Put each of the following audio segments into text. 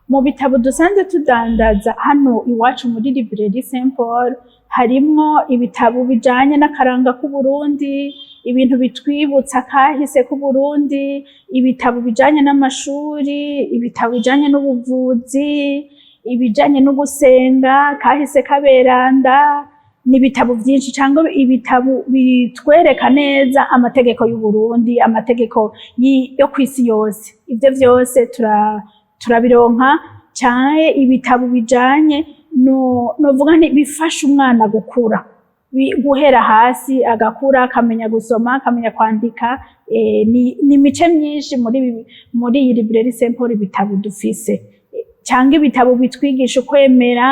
Mu bitabo dusanzwe tudandaza hano iwacu muri Librairie Saint Paul harimwo ibitabo bijanye n'akaranga k'Uburundi, ibintu bitwibutsa kahise k'Uburundi, ibitabo bijanye n'amashuri, ibitabo bijanye n'ubuvuzi, ibijanye no gusenga, kahise k'aberanda, n'ibitabo vyinshi cyangwa ibitabo bitwereka neza amategeko y'Uburundi, amategeko yo kw'isi yose. Ivyo vyose turabironka, canke ibitabo bijanye no novuga nti bifasha umwana gukura, guhera hasi agakura, akamenya gusoma, akamenya kwandika. Ni imice myinshi muri iyi Librairie Saint Paul ibitabo dufise, cyangwa ibitabo bitwigisha ukwemera,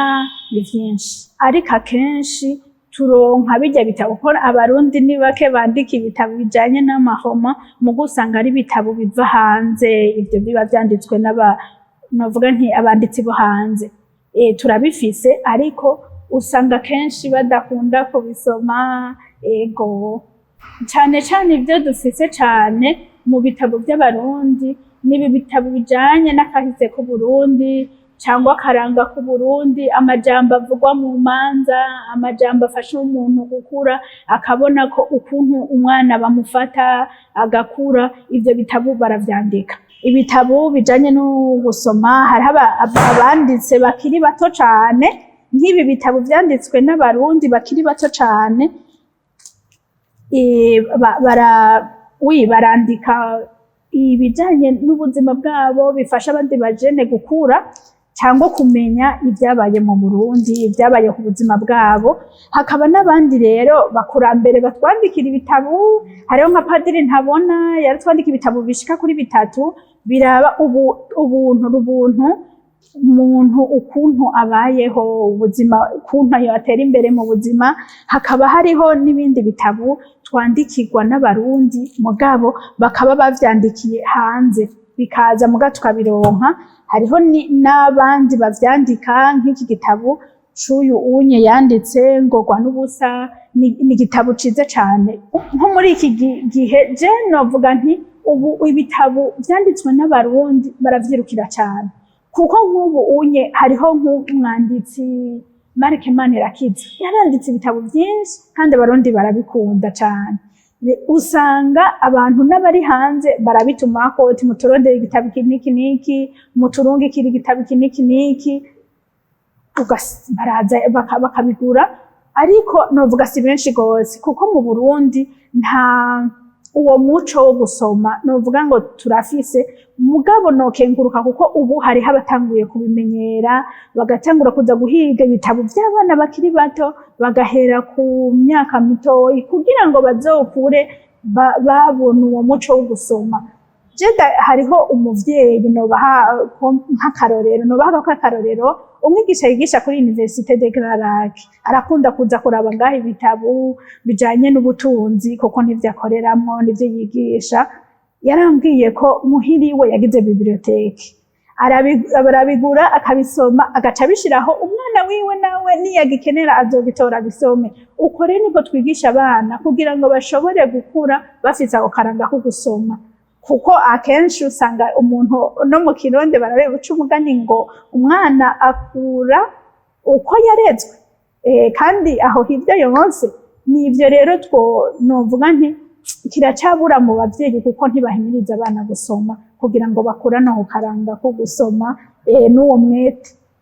ni vyinshi. Ariko akenshi turonka birya bitabo kuko Abarundi ni bake bandika ibitabo bijanye n'amahoma, mugo usanga ari ibitabo biva hanze, ivyo biba vyanditswe n'aba novuga nti abanditsi bo hanze. Turabifise ariko usanga kenshi badakunda kubisoma. Ego, cane cane ivyo dufise cane mu bitabo vy'Abarundi nibi bitabo bijanye n'akahise k'Uburundi cyangwa akaranga k'Uburundi, amajambo avugwa mu manza, amajambo afasha umuntu gukura, akabona ko ukuntu umwana bamufata agakura. Ivyo bitabo baravyandika. Ibitabo bijanye no gusoma, hariho abanditse bakiri bato cane, nk'ibi bitabo vyanditswe n'Abarundi bakiri bato cane, barandika ibijanye n'ubuzima bwabo, bifasha abandi bajene gukura cyangwa kumenya ibyabaye mu Burundi, ibyabaye ku buzima bwabo. Hakaba n'abandi rero bakurambere batwandikira ibitabo. Hariho nka Padiri Ntabona, yaratwandika ibitabo bishika kuri bitatu biraba ubu ubuntu rubuntu, umuntu ukuntu abayeho ubuzima, ukuntu yatera imbere mu buzima. Hakaba hariho n'ibindi bitabo twandikirwa n'Abarundi, mugabo bakaba bavyandikiye hanze, bikaza muga tukabironka. Hariho n'abandi bavyandika, nk'iki gitabo c'uyu unye yanditse ngo "Gwa n'ubusa", ni igitabo ciza cane. Nko muri iki gihe je novuga nti ubu ibitabo vyanditswe n'Abarundi baravyirukira cane, kuko nk'ubu unye hariho nk'umwanditsi Marc Manirakiza, yaranditse ibitabo vyinshi kandi Abarundi barabikunda cane. Usanga abantu n'abari hanze barabitumako uti: "Muturondere igitabo iki n'iki n'iki, muturungikire igitabo iki n'iki n'iki." Baraza bakabigura, ariko novuga si benshi gose, kuko mu Burundi nta uwo muco wo gusoma novuga ngo turafise. Mugabo nokenguruka kuko ubu hariho abatanguye kubimenyera, bagatangura kuza guhiga ibitabo vy'abana bakiri bato, bagahera ku myaka mitoyi kugira ngo bazokure babona uwo muco wo gusoma. Jeda hariho umuvyeyi nobaha nk'akarorero, nobaha k'akarorero, umwigisha yigisha kuri Université des Grands Lacs, arakunda kuza kuraba ngaho ibitabo bijanye n'ubutunzi, kuko nivyo akoreramwo, nivyo yigisha. Yarambwiye ko muhiriwe yagize bibliothèque, arabigura, akabisoma, agaca abishiraho umwana wiwe, nawe niyagikenera azogitora abisome. Uko rero niko twigisha abana kugira ngo bashobore gukura bafise ako karanga ko gusoma, kuko akenshi usanga umuntu no mu Kirundi barabe uca umugani ngo umwana akura uko yarezwe. Kandi aho hirya yonse nivyo rero two novuga nti kiracabura mu bavyeyi, kuko ntibahimiriza abana gusoma kugira ngo bakurane ako karanga ko gusoma n'uwo mwete.